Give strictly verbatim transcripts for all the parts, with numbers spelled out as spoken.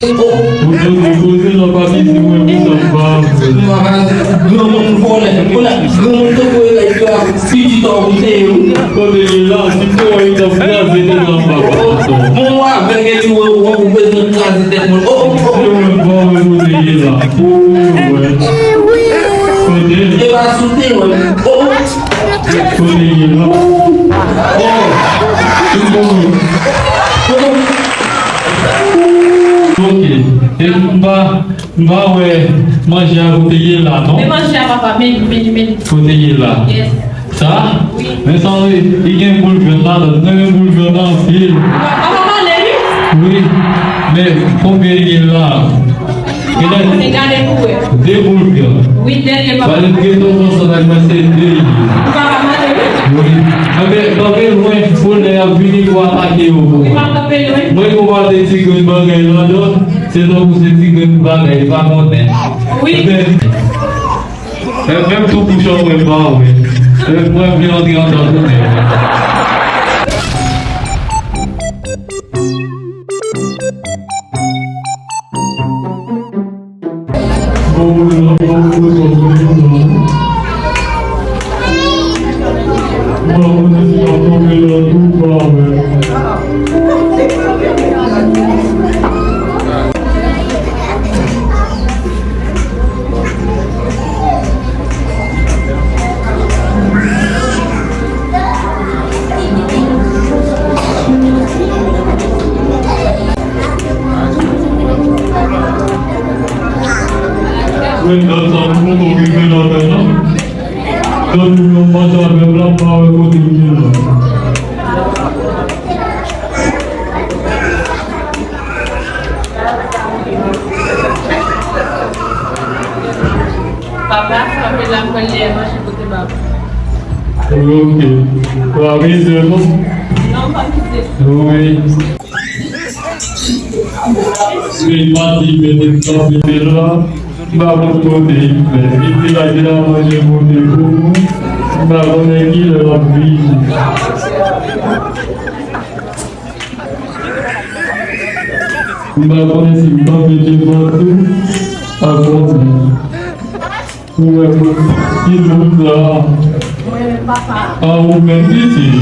Ou te depoze nan pa ki di mwen pou sa m pa vle. Granmoun vòlè. Kounye a, granmoun tankou Elay yo a, pitit ou te ye, wi. Kote ye la, si m te wè yon tan kraze tèt la, m pa kontan. Bon, w avèg epi w, w, w bezwen kraze tèt moun. Oh, oh, oh. Se mwen pa wè kote ye la. Pou mwen wè. Kote? E pa sou te wè. Oh, oh. Kote ye la? Oh! Ok. E m pa, m pa wè manje a kote ye la, non? Men manje a, papa, men, men, men. Kote ye la? Yes. Sa? Wi. Men sa, wi, li gen boul vyann ladan. Nou renmen boul vyann anpil. Papa, pale, wi. Wi. Men konbyen li gen la? Gade, gade pou wè. De boul vyann. Wi, dènye papa. Pale, geto konsa, sa k pase de. Papa, pale, wi. Wi. Enben, kanpe lwen, pou lè y ap vini pou atake yo. Wi, papa, kanpe lwen. Mwen, pou pa de ti grenn bagay ladan, se tankou se ti grenn bagay, li pa konnen. Wi. Enben, E, menm tou bouchon mwen pa wè. E, mwen vle antre andan tounen. Men, dan sa, m poko rive nan men nan. Donk, yon manje avè m la, m pa wè kote m ye la. Papa, kanpe la, m pral lè manje pote ba ou. Ok. Ou avize non? Non, m pa avize. Wi. Men m pa di, men m kanpe la. M pa konn kote m fè. Li te lage la manje pote pou mwen. M pa konnen kilè l ap vini. M pa konnen si m pa mete manto ak konbyen. Ou wè ki moun sa? A ou menm pitit.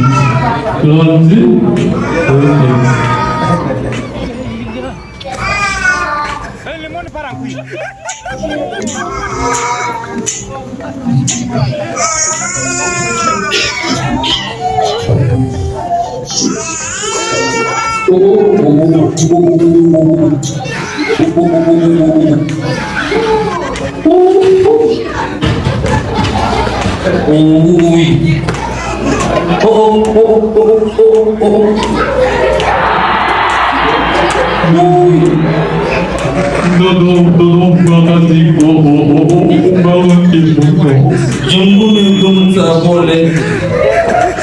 Landy? Ok. Wi. Oh, oh, oh, oh, oh, oh, oh. Wi. Dodo, Dodo, pran sa ti, oh, oh, oh, oh, oh, oh, ba mwen ti bouton. Jan m konnen granmoun sa vòlè.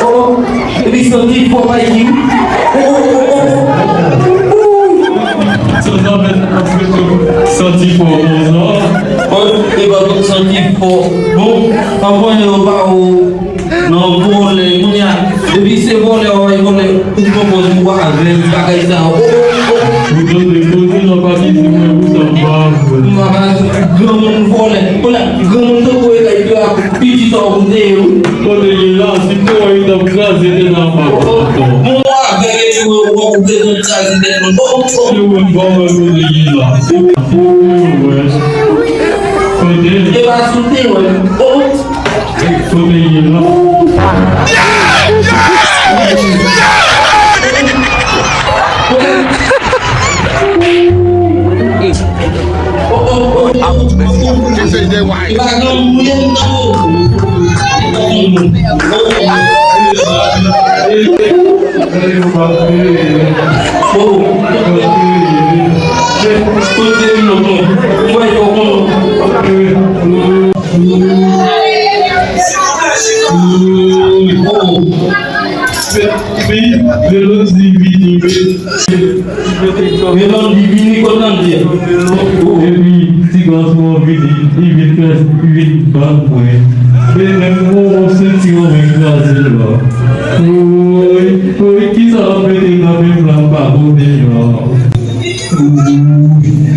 Oh, epi santi fò bay ki. Oh, oh, oh, oh, oh. Sa sa fè, santi fò konsa. Oh, e pa tout santi fò. Bon, anvan yo pa ou. Non, vòlè, kounye a, depi se vòlè, w ap vòlè, ou pran pòz ou pa vle bagay sa yo. Oh, oh, oh. Ou tande koze nan pa ki di mwen pou sa m pa vle. M pa vle granmoun vòlè. Kounye a, granmoun tankou Elay yo a, pitit ou te ye, wi. Kote ye la, si m te wè yo t ap kraze tèt la, m pa kontan. Bon, w avèg epi w, w, w bezwen kraze tèt moun. Oh, oh. Se mwen pa wè kote ye la. Pou mwen wè. Kote? E pa sou te wè. Oh. Kote ye la? Epi, Melody vini, men. Melody vini, kot Landy? Epi, ti gason an vini, li vin fè, li vin ban mwen. Men menm yon senti an mwen kraze la. Woy, woy, kisa ap mete nan men m la, m pa konnen la. Woy.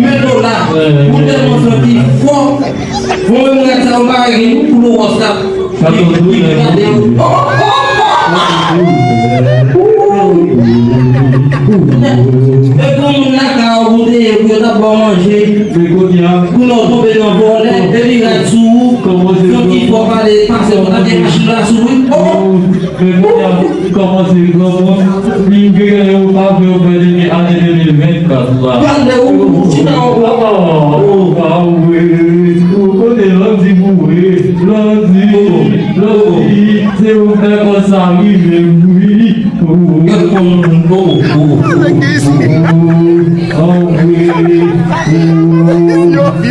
Men do la, ou tèlman santi fò. Bon, mwen mwen sa, mwen pa gen pou lo wòs la. Sa tou tou lè. E pou moun la ka ou te ye pou yo ta ba w manje. Pou nou tonbe nan vòlè, epi rad sou ou. Kòman se fò pale pase, ou ta gen machin la sou ou. Men kounye a, kòmanse granmoun, li gen yo pa vle yo fè depi ane de mil vennkat la. Pale ou, chita ou. Ah, ah, ah, wi. Ou kote Landy mouri? Landy, Landy, se ou fè kò sa rive m, wi. Oh, oh, oh, oh, oh, oh, oh, oh.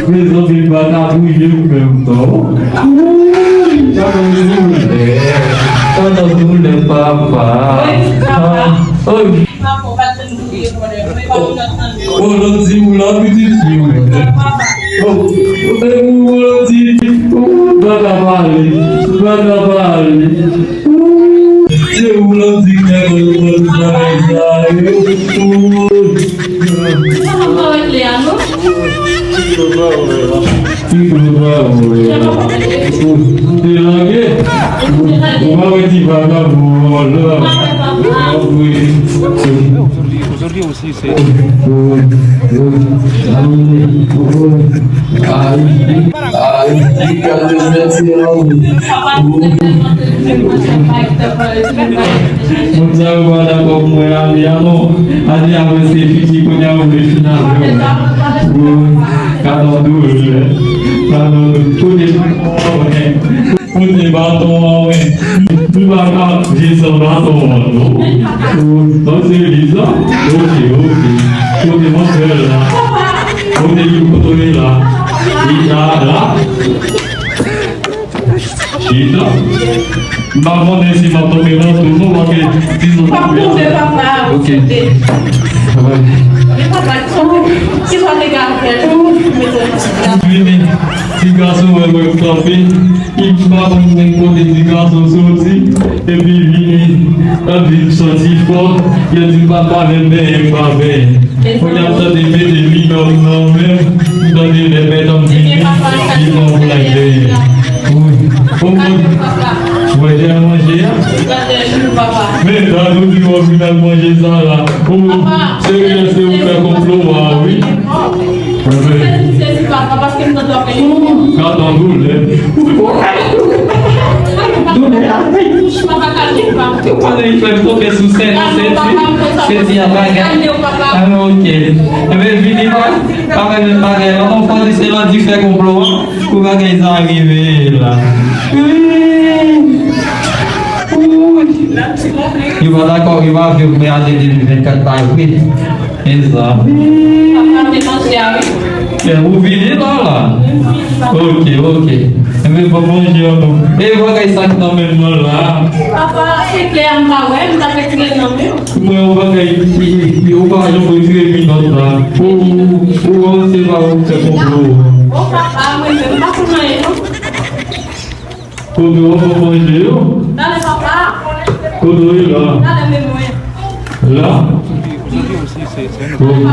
Mezanmi, pa ka touye m menm non. Tann doulè, tann doulè papa. Ah, oh. Oh, Landy ou la pitit fi ou. Oh, oh, Landy, ou pa ka pale, ou pa ka pale. Se ou Landy k te konn pran tout bagay sa yo. Ou pa nan kò regle a non. Ti gwo pa wè. Te lage. Ou pa wè ti vagabon an la. Wi. Ozodwi osi se. Ay, ay, ay, gade mèt se an wi. Moun sa yo pa dakò pou mwen ale a non. Ale a mwen se fini kounye a ou vle fin avè mwen. Bon, ka nan doulè. Ka nan doulè. Kote mwen. Kote baton an wi. Nou pa ka viv san baton an non. Bon, se li sa. Ok, ok. Kote mwen fè la. Kote li kote la. Li la la. Chita. M pa konnen si m ap tonbe nan tou non, paske ti zon. P ap tonbe, papa. Ok. Wi. Men papa, ki sa w te ka fè? Vini. Ti gason wè mwen kanpe. M pa konn menm kote ti gason soti. Epi vini. Epi m santi fò. Yo di m pa t pale, men m pa benyen. Mwen ap tande mete minòm nan men m, m tande lè mèt an vini, li pran pou l al benyen. Wi. O mwen, mwen jè manje a. Men, gade ou di w ap vin al manje sa la. O, se lè se ou fè konplo a, wi. Gade an doulè. Doulè a. Ou konnen li fè m tonbe sou sèt, sèt, sèt, sèt bagay. Ah, ok. Enben, vini, pa, pa fè menm bagay, non. Anfan, se Landy fè konplo, an, pou bagay sa rive la. Wi. Wi. Yo pa dakò, yo pa vle pou mwen ale de mil vennkat pa vre. Mezanmi. Papa, te manje a, wi. E ou vini la, la? Ok, ok. Enben, bon manje an non. E bagay sa k nan men mwen la. Papa, se klè a m pa wè, m t ap retire l nan men w. Mwen, yon bagay, ou pa janm retire minòt la. Ou, ou, ou, se pa ou k fè konplo. O papa, mwen menm, m pa konn anyen non. Kote w ap manje yo? Gade papa. Kote w ye la? Gade men mwen. La? Ok.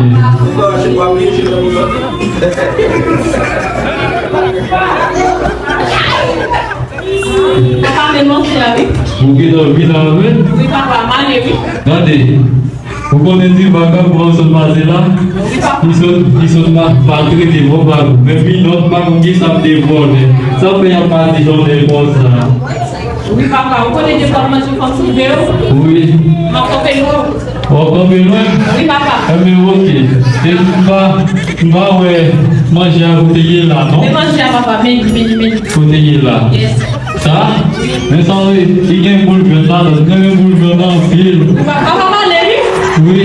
Papa, men manje a, wi. Ou gentan vin avè l? Wi, papa, m ale, wi. Gade. Ou konnen ti vagabon an sot pase la? Li sot, li sot ma-, maltrete bon vagabon. Men minòt pa konn kisa m te vòlè. Sa fè y ap madijonnen konsa. Wi, papa, ou konnen depi w ap manje fanm sou de w? Wi. M ap kanpe lwen w. W ap kanpe lwen? Wi, papa. Enben, ok. E m pa, m pa wè manje a kote ye la, non? Men manje a, papa, men li, men li, men li. Kote ye la? Yes. Sa? Men sa vle, li gen boul vèt ladan, li gen boul vèt anpil. Papa, pale, wi. Wi.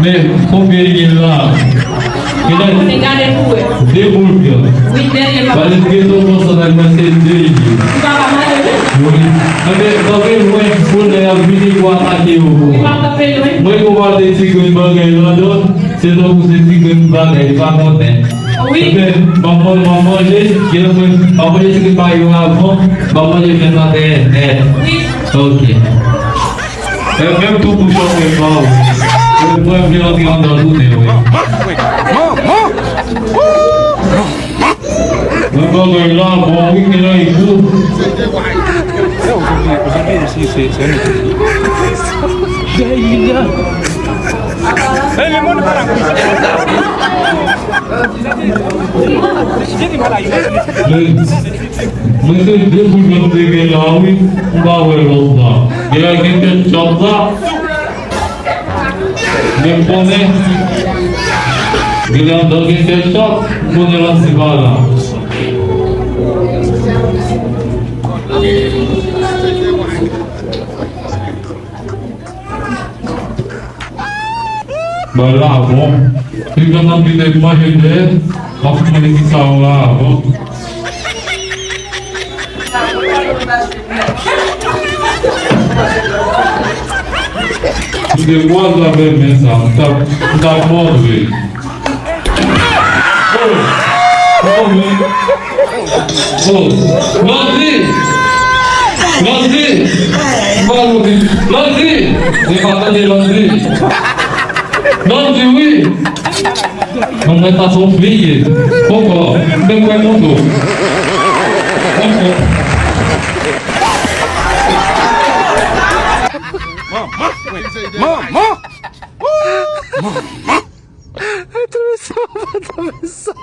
Men, konbyen l gen la? Genlè, de boul pran. Wi, dènye papa. Pale de geto konsa, sa l mwen se de li. Ou pa pa pale, wi. Wi. Enben, kanpe lwen, volè ap vini pou atake yo. Wi, pa kanpe lwen. Mwen, konpare ti grenn bagay la, donk, se tankou se ti grenn bagay, li pa konnen. Wi. Enben, m ap manje, m ap manje, genlè mwen, m ap manje ti grenn bagay yo avan, m ap manje venn nan dèyè nèt. Wi. Ok. E menm tou bouchon mwen pa ou. Mwen, mwen vle antre anndan tounen, wi. Manman! Manman! Mwen bagay la, bon, wi, men la, e gou. Mwen se de boul mwen te gen la, wi. M pa wè lòt la. Genlè gen kèk chòt la. Men m konnen. Genlè anndan gen kèk chòt. M konnen Landy pa la. Bagay la bon. Li gentan vin manje dèyè, m ap mande ki sa yo la bon. M te kwaze avè men sa, m t ap, m t ap mòde. Oh! Oh, men. Oh, Landy! Landy! Landy! Landy! Mwen pa tande Landy. Landy, wi! Mwen mwen pa son fi. Poko. Men mwen kontou. Manman! Manman! Manman! Tou sa, tou sa.